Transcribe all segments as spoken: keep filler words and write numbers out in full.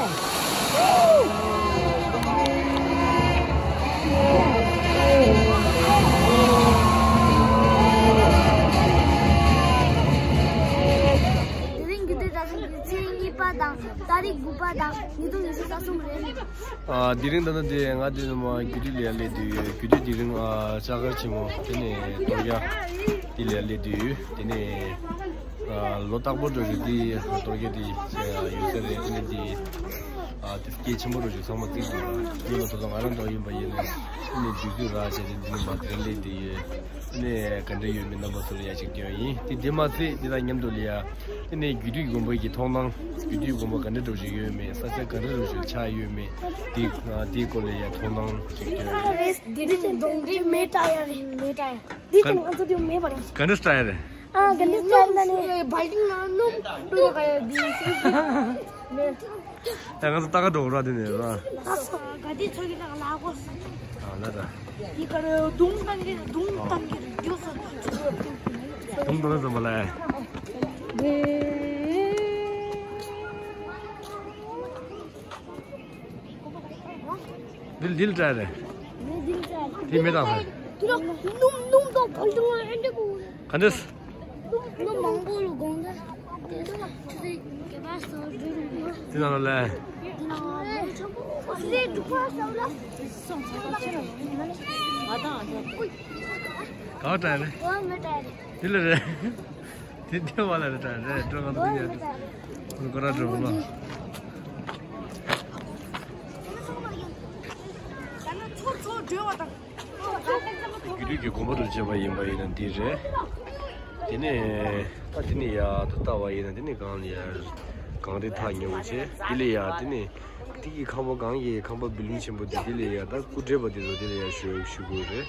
དེ་རིང་རྒྱུད་སྟོད་གྲྭ་ཚང་གི་ཚེས་གཉིས་པ་དང་ཏ་རིག་དགུ་པ་དང་ཉིས་སྟོང་ཉི་ཤུ་རྩ་གསུམ་རེད། ཨ། དེ་རིང་ད་ལྟ་དེ་ང་དེ་ནས་མ་རྒྱུད་སྟོད་ལ་ཡར་སླེབས་དུས་ཡོད། རྒྱུད་སྟོད་དེ་རིང་། ཨ། ལྕགས་མཁར་ཆེན་མོ་དེ་ནས་གཏོར་རྒྱག་དེ་ལ་ཡར་སླེབས་དུས་ཡོད། དེ་ནས། ཨ། ལོ་རྟག་པར་འགྲོ་རྒྱུ་དེ་གཏོར་རྒྱག་དེ་ཡོད་ས་རེད། དེ་ནས་དེ། ཨ། དེ་སྐད་ཆེན་པོ་འགྲོ་རྒྱུ་ཚང་མ་བརྩིས་འདུག་ར། ཡིན་ལ་དོ་དོ་ང་རང་འགྲོ་ཡིན་པ་ཡིན་ན། དེ་ནས་རྒྱུད་སྟོད་ར་བྱས་ཏེ་འདི་ནས་མ་དེར་སླེབས་དེ་ཡོད། དེ་ནས་ག་འདྲ་ཡོད་མེད་རྣམ་པ་ཚོ་ལ་ཡར་ཅིག་སྟོན་ཡིན། དེ་དེ་མ་ཚད་དེ་དང་མཉམ་དུ་ལ་ཡ། དེ་ནས་རྒྱུད་སྟོད་དགོན་པ་གི་མཐོང་སྣང་། རྒྱུད་སྟོད་དགོན་པ་ག་འདྲ་འགྲོ་བཞིན་ཡོད་མེད། ས་ཆ་ག་འདྲ་འགྲོ་བཞིན་ཆགས་ཡོད་མེད། དེ་དེའི་སྐོར་ལ་ཡ་མཐོང་སྣང་ཅིག་སྟོན་ཡིན། འདི་དེ་གདོང་འདྲེ་མེ་སྲེག་ཡ་རེད། མེ་སྲེག་ཡ། འདི་དེ་ང་ཚོ་དེ་མེ་འབར་ཡ། ག་འདྲ་སྲེག་ཡ་རེད། ཨ། ག་འདྲ་སྲེག་ཡ་ནི་བལ་ཏིང་ནང་སྣུམ་བླུགས་ཡ་འདི་མེ། ད་ང་ཚོ་ལྟ་ག་འགྲོ་ར་དེ་ནས་ར། ལགས་སོ། ག་དེ་ཚོ་གི་ནང་ལ་གོ། ཨ་ལ་ད། འདི་ག་རེ་རྡུང་བཏང་གི་རྡུང་བཏང་གི་རེད་ཡོད་སོ། རྡུང་བཏང་ཙམ་པ་ལ། འདི་འདི་ལ་སྲེག་རེད། འདི་མེ་བཏང་ས། སྣུམ་སྣུམ་དང་བལ་ཏིང་ཨེ་འདྲ་གོ། ག་འདྲས། སྣུམ་མང་པོ་ལ་དགོངས་ཏེ། དེ་ཚོ་ཆུ་ཚོད་བརྒྱད་པ་སོ་བདུན། དེ་ནང་ལ་ལས། དེ་ནང་ལ་ཆུ་ཚོད་དྲུག་པ་སོ་ལ། ག་བ་སྲེག་རེད། འོ་མེ་སྲེག་རེད། འདི་ལ་རེད། དེ་འདི་བ་ལ་རེད་ད་རེད་འགྲོ་ག་འདུག་ཡ། འོ་མེ་སྲེག་རེད། འགོ་ར་འགྲོ་བ། རྒྱུད་སྟོད་ཀྱི་དགོན་པ་དུ་བྱས་པ་ཡིན་པ་ཡིན་ན་འདི་རེད། དེ་ནས་ད་དེ་ནས་ཡར་དུ་ལྟ་བ་ཡིན་ན་དེ་ནས་གངས་ལ་ཡར་གངས་རི་ཐག་ཉེ་བོ་བྱས། དེ་ལས་ཡར་དེ་ནས། དེ་གི་ཁང་པ་གང་གི་ཁང་པ་བི་ལིང་ཆེན་པོ་དེ་དེ་ལས་ཡ་ད་སྐུ་བགྲེས་པ་དེ་ཚོ་དེ་ལས་ཡ་ཞུ་ཞུ་དགོས་རེད།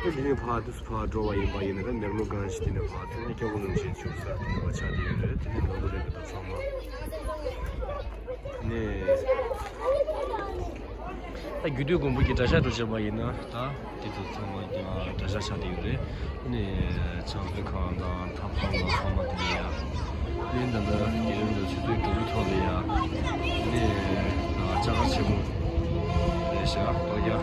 དེ་དེ་ནས་ཕར་དུ་ཕར་འགྲོ་བ་ཡིན་པ་ཡིན་ན་ད་མེག་ལོར་གངས་ཤིག་དེ་ནས་ཕར་དེ་ནས་སྐྱབས་མགོན་རིན་པོ་ཆེ་བཞུགས་ས་དེ་ནས་ཕར་ཆགས་བསྡད་ཡོད་རེད། དེ་ནས་ནོར་བུ་རེད་གི་ད་ཚང་མ་དེ་ནས་ད་རྒྱུད་སྟོད་དགོན་པ་གི་གྲྭ་ཤག་འགྲོ་བྱས་པ་ཡིན་ན་ད། དེ་ཚོ་ཚང་མ་ཀྱང་གྲྭ་ཤག་ཆགས་བསྡད་ཡོད་རེད། ཨ་ནི་ཕྱག་མཛོད་ཁང་དང་ཐབ་ཁང་དང་ཚང་མ་དེ་ལ་ཡ། ཨ་ནི་ད་ལྟ་དེ་རིང་ལ་ཆུ་ཚོད་དྲུག་པའི་ཐོག་ལ་ཡ། ཨ་ནི་ལྕགས་མཁར་ཆེན་མོ་རེད་ཤག་ཏོག་ཀྱང་།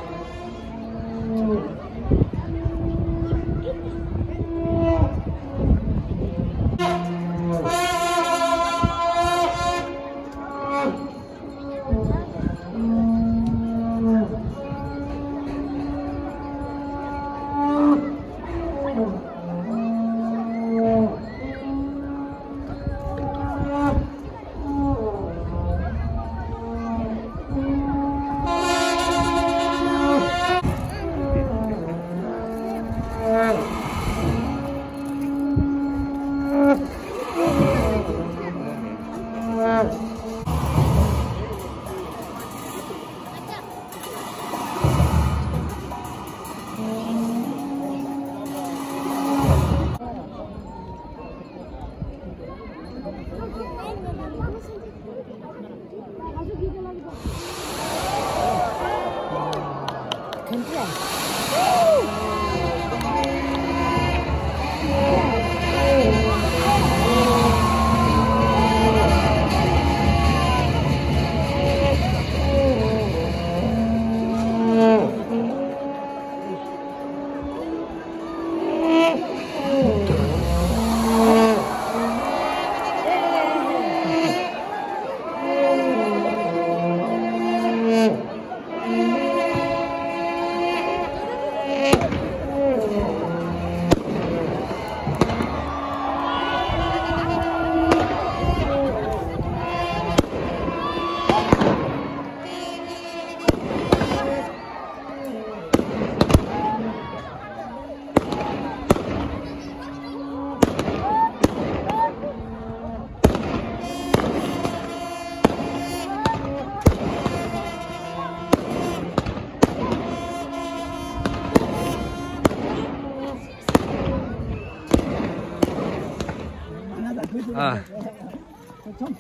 ཨ།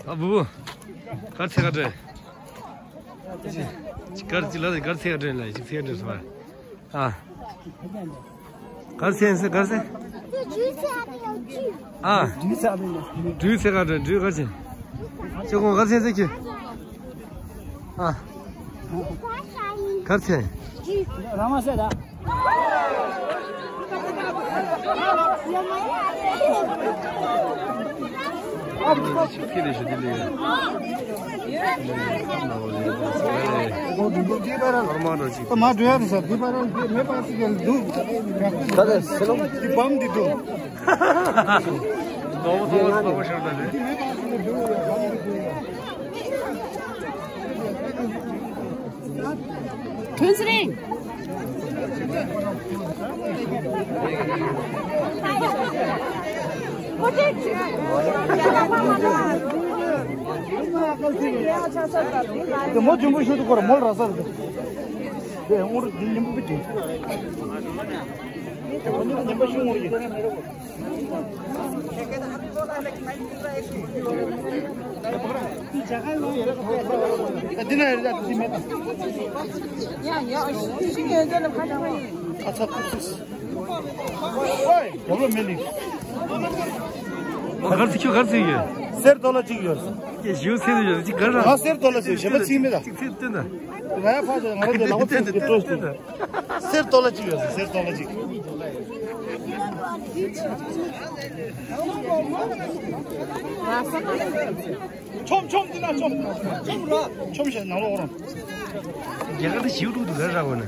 ཨ་བུ་བུ། གར་ཚེ་ག་དྲན། གར་ཅི་ལ་གར་ཚེ་ག་དྲན་ལ་ཅི་ཚེ་ག་དྲན་སོང་ཨ། གར་ཚེ་ཚེ་གར་ཚེ། ཨ། དུས་ཚེ་ག་དྲན་དུས་གར་ཚེ། ཅི་གོང་གར་ཚེ་ཚེ་ཁྱི། ཨ། གར་ཚེ། རང་མ་ཟེར་ད། མ་འགྲོ་ཡ་རེད་ས། འདི་པར་མེད་པ་ཞིག་འདུག་ད་ད་སེ་ལོ། འདི་བམ་འདི་འདུག་ཐུན་སི་རིང་། དེ་མོ་ཇུམ་པོ་ཤུ་དུ་སྐོར་མོལ་ར་ས་རེད། དེ་ཨོང་རུ་དེ་ཉིན་པོ་བི་དེ། དེ་ཉིན་པོ་ཤུ་ངོ་ཡིན། ད་འདི་ན་ཡར་ཡར་འདི་མེད་ད། ཡ་ཡ་ཤི་ཡ་ཡ་ལ་ཁ་ཁ་ཡིན། ཨ་ཚ་ཁུ་ཚུ། ཨོའི་རྒྱབ་ལོ་མེ་ལི། ད་གར་ཚིག་ཁྱོད་གར་ཚིག་ཡོད། གསེར་ཏོ་ལ་གཅིག་ཡོད། ཡ་ཞིའུ་ཚིག་ཡོད་ཅིག་གར་ར། ང་གསེར་ཏོ་ལ་གཅིག་གཞན་པ་ཚིག་མེད་ད། གཅིག་ཚིག་སྟོན་ད། ང་ཡ་ཕ་ཚོ་ང་ར་དེ་ལག་པ་ཚིག་གི་སྤྲོ་སྟོན་ད། གསེར་ཏོ་ལ་གཅིག་ཡོད། གསེར་ཏོ་ལ་གཅིག་ཆོམ་ཆོམ་འདི་ན་ཆོམ། ཆོམ་ར། ཆོམ་ཞེས་ནང་ལོག་རོང་། རྒྱ་གར་དུ་ཞིའུ་དྲུག་ཏུ་ག་རག་གོ་ན།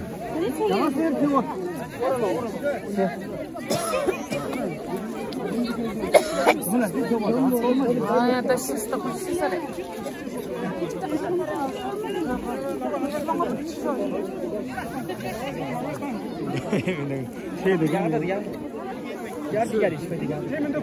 ཨ་ཡ་ད་ཤི་སྟོབས་ཤི་ས་རེད། ཁྱེད་འདི་ག་ཡར་འདི་ཡར་འདི་ཡར་འདི་ཡར་འདི་ཡར་འདི་ཡར།